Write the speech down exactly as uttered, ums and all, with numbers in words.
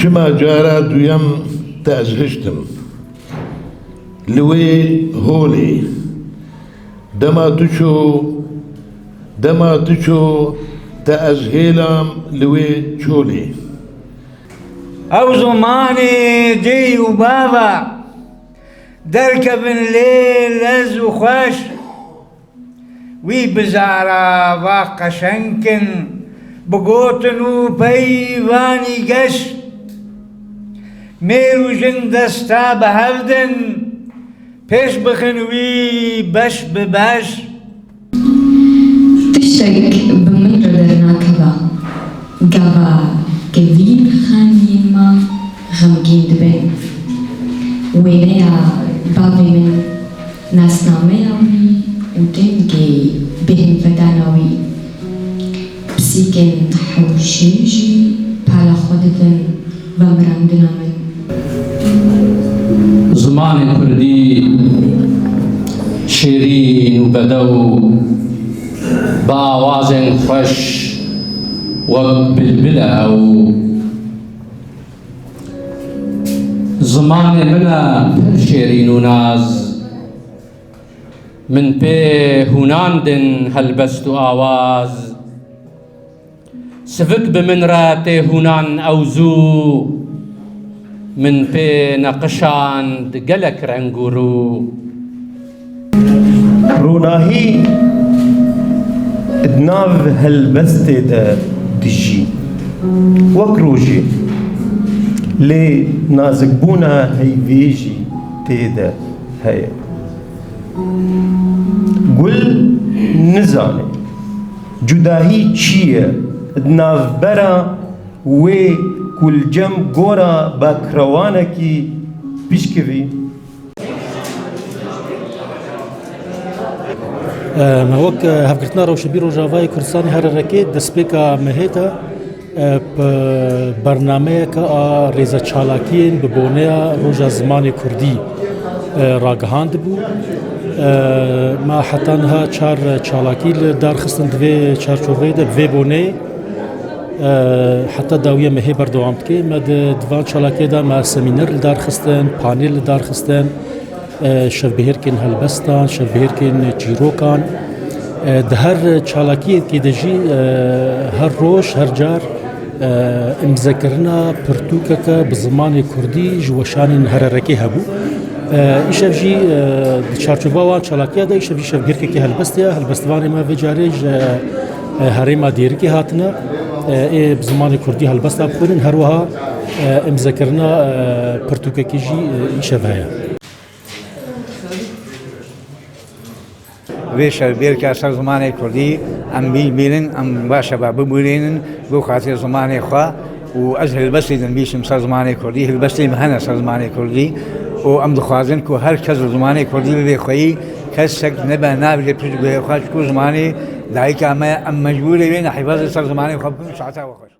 Çima cara duyem te ez hiştim li wê holê. Dema tu çû, dema tu çû, te ez hêlam li wê çolê. Ew zimanê dê û bava derkevin lê lez û xweş. Wî bi zarava qeşeng kin, bi gotin û peyvanî geş. Mêr û jin desta bi hev din, pêş bixin wî beş bi beş. Tiştek bi min re dernakeva, gava kevîn xaniyên me xemgîn dibin. Wêneya bavê min, nasnameya wî û dengê bêhnvedana wî. Pisîkên hewşê jî pala xwe didin vemirandina min. Zimanê kurdî şêrîn û bedew, bi awazên xweş wek bilbil e ew. Zimanê min e pir şêrîn û naz. Min pê hûnandin helbest û awaz. Sivik bi min re tê hûnan ew zû. Min pê neqişand gelek reng û rû. Ronahî di nav helbestê de dijî wek rojê, lê nazikbûna heyvê jî tê de heye. Gul nizane cudahî çi ye, di navbera wê ku li cem gora bakrewanekî pişkivî. Me wek, e, Hevgirtina Rewşenbîr Rojavayê Kurdistanê Hererekê destpêka mehê de, e, bi bernameyeke a rêzeçalakiyên bi boneya Roja Zimanê Kurdî, e, ragihandibû. E, me heta niha çar çalakî li dar xistin di vê çarçoveyê de, bi vê boneyê. E, heta dawiya mehê berdewam dike. Me di, di van çalakiyê de me semîner li dar xistin, panêl li dar xistin, e, şevbihêrkên helbestan, şevbihêrkên çîrokan. E, di her çalakiyekê de jî, e, her roj, her car, e, îmzekirina pirtûkeke bi zimanê kurdî ji weşanên Hererekê hebû. E, îşev jî, e, di çarçoba wan çalakiya de îşev jî şevbihêrkekî helbestê ye. Helbestvanê me vê carê ji, e, herêma Dêrikê hatine. E, ê bi zimanê kurdî helbesta bixwînin. Her wiha, e, îmzekirina, e, pirtûkekî jî, e, îşev heye. Vê şevbêrka ser zimanê kurdî em bî-, bînin, em baş e ba bibûrînin, bo xatir zimanê xwe û ez hilbestê din bîsim ser zimanê kurdî, hilbestê min hene ser zimanê kurdî û em dixwazin ku her kes bi zimanê kurdî bibe xweyî, kesek nebe nabêje pişt guhê xwe, çku zimanê dayika me ye, em mecbûr ê wê ne hîfazê ser zimanê xwe bikin, saeta we xweş.